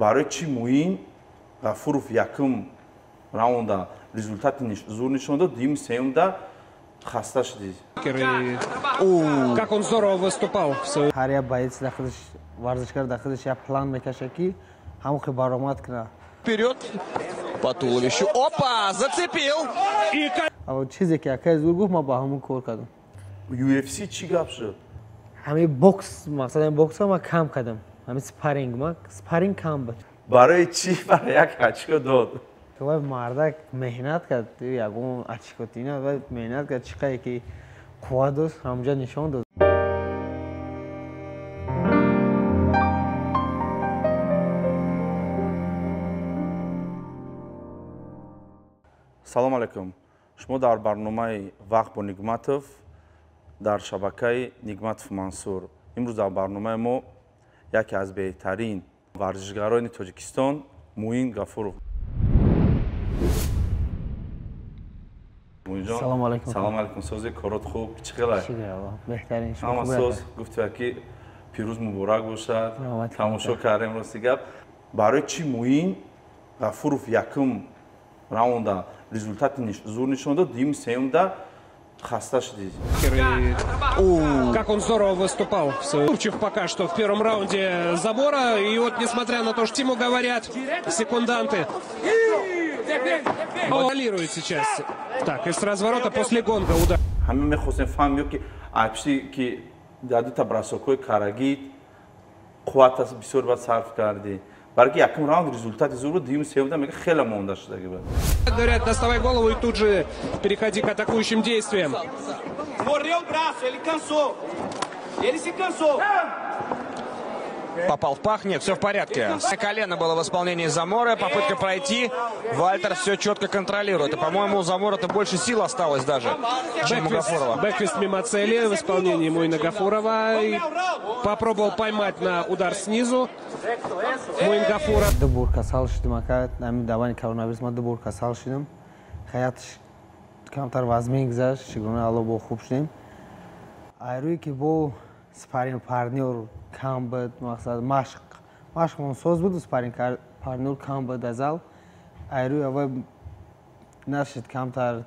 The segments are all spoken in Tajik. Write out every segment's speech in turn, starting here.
Барои чӣ Муин Ғафуров якум раунда результати зур нишон дод, дуюм, сеюмда хаста шудид. Как он здорово выступал. Ҳар як боец дар худаш, варзишгар дар худаш як план мекашад, ки ҳамон хел баромад кунад. Вперед по туловищу. Опа, зацепил! Чизе ки акай зур гуфт, ман ба ҳамон кор кардам. UFC чӣ гап шуд? Ҳамин бокс, мақсад боксро ман кам кардам. Ҳамин спарринг, ман спарринг кам буд. Барои чӣ барои як очко дод? Вай мардак меҳнат кард, ягон очко тина, вай меҳнат кард, чӣ қадр ки қувват дошт, ҳамонҷа нишон дод. Салом алайкум. Шумо дар барномаи «Вақт бо Нигматов» дар шабакаи Нигматов Мансур. Имрӯз дар барномаи мо яке аз беҳтарин варзишгарони Тоҷикистон Муин Ғафуров. Салом алайкум. Салом алайкум. Сози корот хуб, чӣ хелай? Беҳтарин. Ҳама соз гуфтия ки пирӯз муборак бошад. Тамошо кардем, рости гап. Барои чӣ Муин Ғафуров якум раунда результати зур нишон дод, дуюм, сеюмда хаста шудид. Как он здорово выступал. Турчев пока что в первом раунде забора. И вот, несмотря на то, что ему говорят секунданты, контролирует сейчас. Так, и с разворота после гонга удар. Ҳама мехостем фаҳмем, ки айпши ки дар дута бросокҳои карагид қувват аст бисёр бад сарф кардӣ. Барои ки якум раунд результати зур буд, дуюм, сеюмда мега хеле монда шудаги буд. Говорят, доставай голову и тут же переходи к атакующим действиям. Morreu o braço, ele cansou. Ele se cansou. Попал в пах, нет, все в порядке. Колено было в исполнении Замора, попытка пройти. Вальтер все четко контролирует. И, по-моему, у Замора-то больше сил осталось даже, чем у Гафурова. Бэкфист мимо цели в исполнении Муина Гафурова. И попробовал поймать на удар снизу Муин Гафуров. Ду бор касал шудим, ака, ҳамин давани коронавирус ман ду бор касал шудам. Хаятш камтар вазмин гузашт, шукрона Алло, бо хуб шудем. Айрӯе ки бо спарринг партнёр кам буд, мақсад машқмон соз буд, спарринг партнёр кам буд аз зал. Айрӯи аввал нашид камтар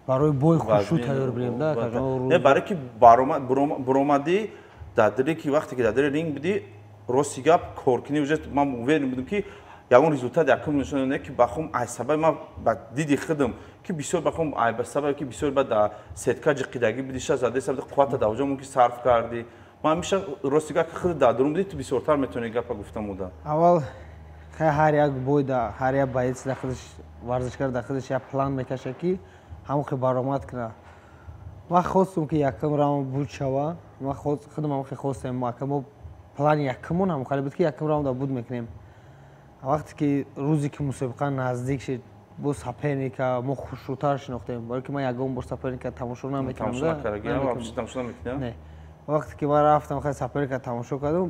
барои бой хушу тайёр будем, да. Не, барои ки буромадӣ дар дили ки вақте ки дар дили ринг будӣ, рости гап коркунӣ уже ман уверен будам ки ягон результат якум нишон не ки бахум ай сабаби ман ба диди худам ки бисёр бахум ай ба сабаби ки бисёр ба дар сетка ҷиқидагӣ будӣ, ша задаи сабаби қуввата дар оҷо мумкин сарф кардӣ. Ман ҳамеша рости гап худ дар дурун будӣ, ту бисёртар метавонӣ гапа гуфтам уда. Аввал ҳар як бой да ҳар як боец дар худаш, варзишгар дар худаш як план мекашад, ки ҳамон хел баромад кунад. Ман хостум ки якум раунд буд шава, ман худам ҳамон хел хостем. Ака мо плани якумон ҳамон хеле буд ки якум раунда буд мекунем. Вақте ки рӯзе ки мусобиқа наздик шуд, бо соперника мо хушрӯтар шинохтем, барои ки ман ягон бор соперника тамошо намекардам. Вақте ки ман рафтам хеле соперника тамошо кардам,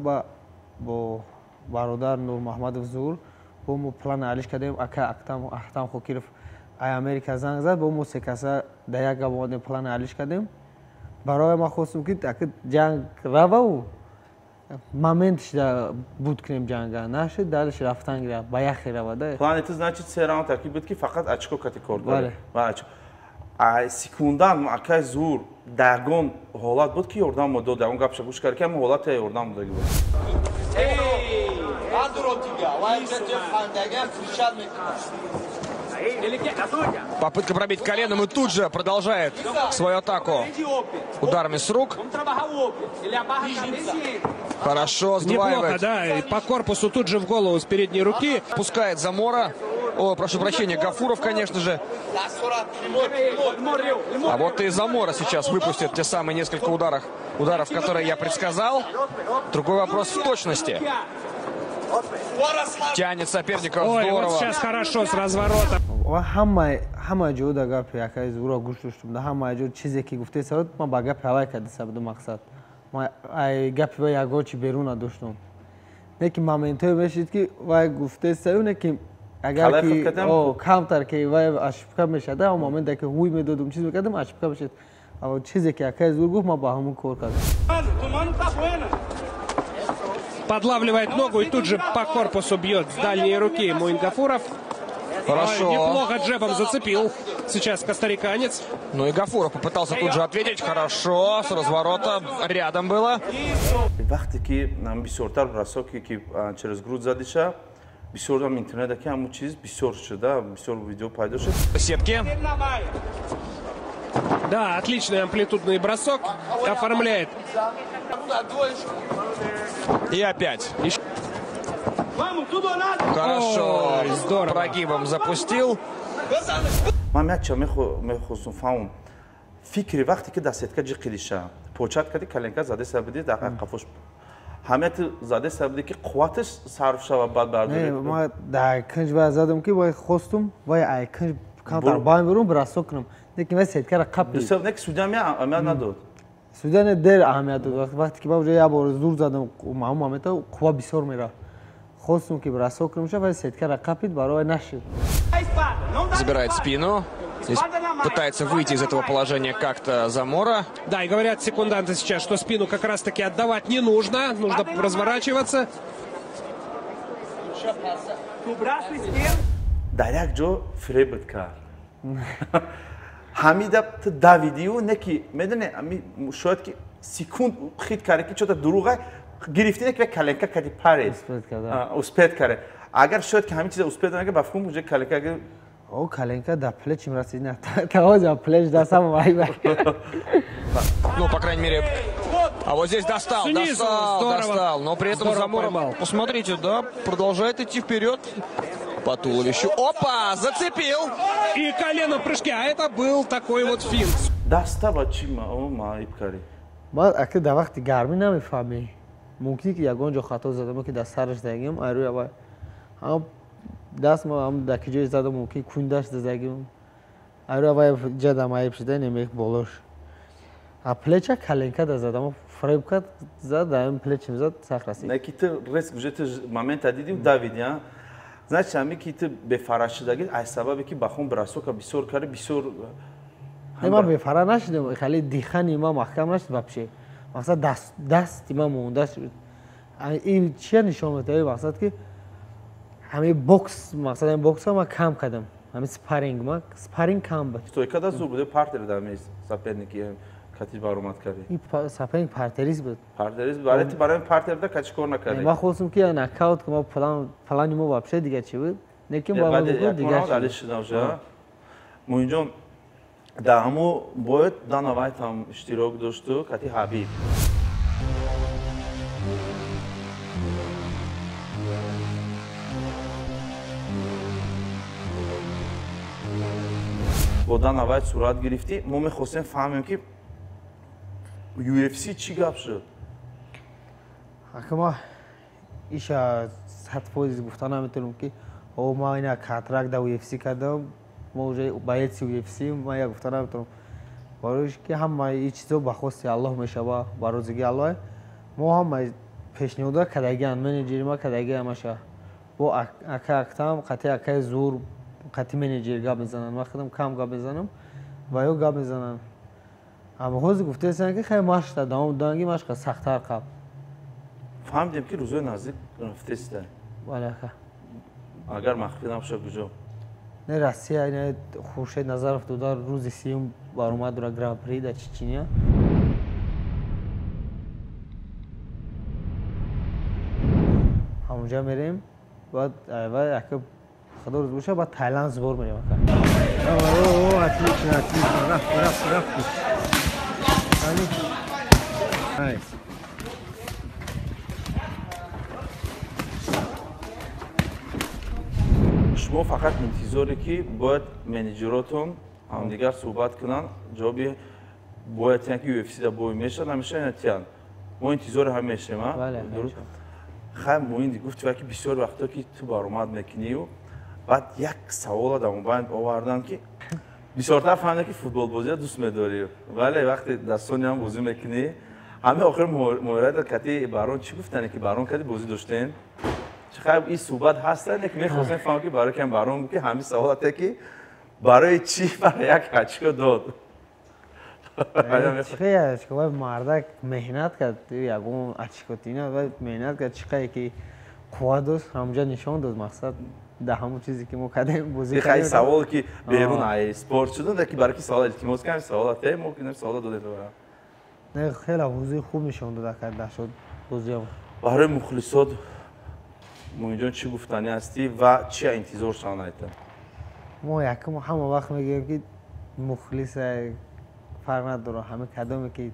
бо бародар Нурмаҳмадов Зур бо мо план алиш кардем. Ака Ахтам Хокиров ай Америка занг зад, бо мо се каса дар як гап омадем, план алиш кардем. Барои ман хостум ки ака ҷанг равау моментш да буд кунем ҷанга, нашуд, дальше рафтан гирифт, ба яхе равада. Плани ту значит се раунд таки буд ки фақат очко кати кор дорӣ. Ва очко. А секундан акай Зур дагон ҳолат буд ки ёрдам мо дод, ягон гапша гӯш кард ки ҳамон ҳолате ёрдам додаги буд. Попытка пробить коленом и тут же продолжает свою атаку ударами с рук. Хорошо сдваивает. Неплохо, да, и по корпусу тут же в голову с передней руки. Пускает Замора. О, прошу прощения, Гафуров, конечно же. А вот и Замора сейчас выпустит те самые несколько ударов, которые я предсказал. Другой вопрос в точности. Тянет соперника. Ой, здорово. Вот сейчас хорошо с разворота. Ҳама ҷо да гапи акай Зура гӯш доштум, да ҳама ҷо чизе ки гуфтаи сабаб ман ба гапи ҳавай карда сабаду мақсад. Ман ай гапи вай ягон чи берун надоштум. Не ки моментҳое мешид ки вай гуфтаи сабаб, не ки агар ки камтар ки вай ошибка мешад, он моменте ки ҳуй медодум, чиз мекардам, ошибка мешад. Чизе ки акай Зур гуфт, ман ба ҳамон кор кардам. Подлавливает ногу и тут же по корпусу бьет с дальней руки Муин Гафуров. Хорошо. Неплохо джебом зацепил сейчас костариканец. Ну и Гафуров попытался тут же ответить. Хорошо, с разворота рядом было. Вақте ки бисёртар бросоки ки через грудь задиша, бисёр там интернета ки ҳамун чиз бисёр шуда, бисёр видео пайдо шуд. Сетки. Да, отличный амплитудный бросок оформляет. И опять. Хорошо. Ой, здорово. Прогибом запустил. Ман як мехостум фаҳмам. Фикри вақте ки дар сетка ҷиқидиша, почат кади коленка задеса биди дар қафош. Ҳамияти задеса биди ки қувваташ сарф шава баъд бардоред. Ман дар кунҷ бояд задам ки вай хостум, вай ай кунҷ камтар байн берун бросок кунам. Лекин вай сеткаро қапид. Не ки судья аҳамият надод. Судья не дер аҳамият дод. Вақте ки ман уже як бор зур задам, ҳамон момента қувва бисёр мерафт. Хостум ки бросок кунам, вай сеткаро қапид, барои нашид. Забирает спину. Здесь пытается выйти из этого положения как-то Замора. Да, и говорят секунданты сейчас, что спину как раз-таки отдавать не нужно. Нужно разворачиваться. Дар як ҷо фиребат кард. Ҳамида ту давидию не ки медони, шояд ки секунд хит кард ки чота дурӯға гирифти, не ки коленка кади паред. Успеть кард. Агар шояд ки ҳамин чиза успеть накард, ба фикрум уже коленка. О, коленка до плеч им расид. Того за плеч до самого. Ну, по крайней мере, а вот здесь достал, снизу, достал, здорово. Достал. Но при этом здорово Замора, поймал. Посмотрите, да, продолжает идти вперед по туловищу. Опа, зацепил! И колено в прыжке, а это был такой вот финт. Достава чима, о, маибкари. Ма, аки да вақти гармӣ намефаҳмӣ. Мумкин ки ягон ҷо хато задам, ки дар сараш задагим, айрӯя вай. Ҳам даст ма ҳам дар ки ҷое задам, мумкин кундаш задагим. Айрӯя вай ҷадам айб шуда, немех болош. А плеча коленка да задам, фреб кард, зад, дар плечим зад, сахт расид. Не ки ту реск уже ту момента дидӣ, давидӣ, а? Значит, ҳами ки ту бефара шудагӣ, аз сабабе ки ба хун бросока бисёр карди, бисёр. Не, ман бефара нашудам, хеле дихани ман маҳкам нашуд вообще. Мақсад дасти ман монда шуд. Ин чия нишон медиҳад? Мақсад ки ҳамин бокс, мақсад ҳамин боксро ман кам кардам. Ҳамин спарринг, ман спарринг кам буд. Стойка да зур буде, партер да мез соперники кати баромад карди. Ин соперник партерист буд. Партерист, барои ту барои партер да кати кор накарди. Ман хостум ки нокаут кунам, плани мо вообще дига чи буд? Лекин ба ман дига шуд. Уже. Муинҷон, дар ҳамо бояд Дана Вайт ҳам иштирок дошту кати Ҳабиб. Бо Дана Вайт сурат гирифтӣ, мо мехостем фаҳмем ки UFC чӣ гап шуд? Ака ма иша 100% гуфта наметавонам ки о ма ина контракт да UFC кардам, мо уже боеци UFC, ма я гуфта наметавонам. Барои ки ҳама ин чизо ба хости Аллоҳ мешава, ба розигии Аллоҳ. Мо ҳама пешниҳодҳо кардагианд, менеҷери ма кардаги ҳамаша. Бо ака актам, қатъи акаи зур, қатъи менеҷер гап мезананд. Ман худам кам гап мезанам, ва ё гап мезананд. Аммо ҳозир гуфтаестанд ки хеле машқта давом доданги машқа сахттар қабл. Фаҳмидем ки рӯзои наздик рафтеста. Бале ака. Агар махфӣ набошад куҷо? Не, Россия, не, Хуршед Назаров дода рӯзи сиюм баромад дора Гран-при дар Чечения. Ҳамонҷа мерем, баъд ака худо рӯз боша, баъд Таиланд сбор мерем ака. О, отлично, отлично, рафт, рафт, рафт. Найс. Шумо фақат интизоре ки бояд менеҷеротон ҳамдигар суҳбат кунанд, ҷавоби бояд тиян ки UFC да бой мешавад, намешавад ина тиян. Мо интизори ҳам мешавем, а? Дуруст? Хай Муин гуфти ки бисёр вақто ки ту баромад мекунию, баъд як савола дар мобайн оварданд ки бисёртар фаҳмидам ки футболбозиро дӯст медорӣ. Вале вақте дастони ҳам бозӣ мекунӣ, ҳамин охир муҳората кати Барон чӣ гуфтане ки Барон кати бозӣ доштем? Хай ин суҳбат ҳастанд, ки мехостем фаҳмам ки барои кам Барон ки ҳамин саволате ки барои чӣ барои як ҳачко дод. Чӣ вай мардак меҳнат кард, ягон очкотина, вай меҳнат кард, чӣ қае ки қувват дошт, ҳамҷа нишон дод. Мақсад, дар ҳамон чизе ки мо кардем, бозӣ. Хай, савол ки берун ай спорт шуд, ки барои ки савол илтимос кардем, савола те мо савола додем. Не, хеле бозии хуб нишон дод, ака, дашод бозиам. Барои мухлисот, Муинҷон, чӣ гуфтанӣ ҳастӣ ва чи интизор шаванд, айта? Мо якум ҳама вақт мегӯем, ки мухлис фарқ надорад, ҳама кадоме ки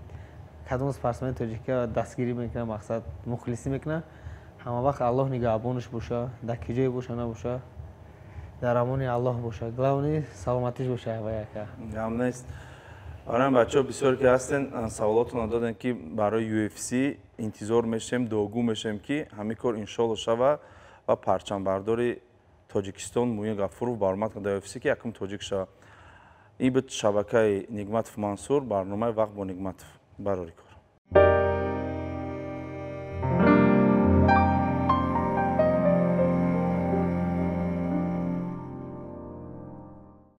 кадом спортсмени тоҷика дастгирӣ мекунад, мақсад, мухлисӣ мекунад, ҳама вақт Аллоҳ нигаҳбонаш боша, дар ки ҷое боша набоша, дар амони Аллоҳ боша, главный саломатиш боша ва яка. Гам нест. Барои бачаҳо бисёр ки ҳастен, саволотонро додем, ки барои UFC интизор мешем, дуогӯ мешем, ки ҳамин кор иншолло шава ва парчамбардори Тоҷикистон Муин Ғафуров баромад кунад дар UFC, ки якум тоҷик шава. Ин буд шабакаи Нигматов Мансур, барномаи «Вақт бо Нигматов». Барори кор.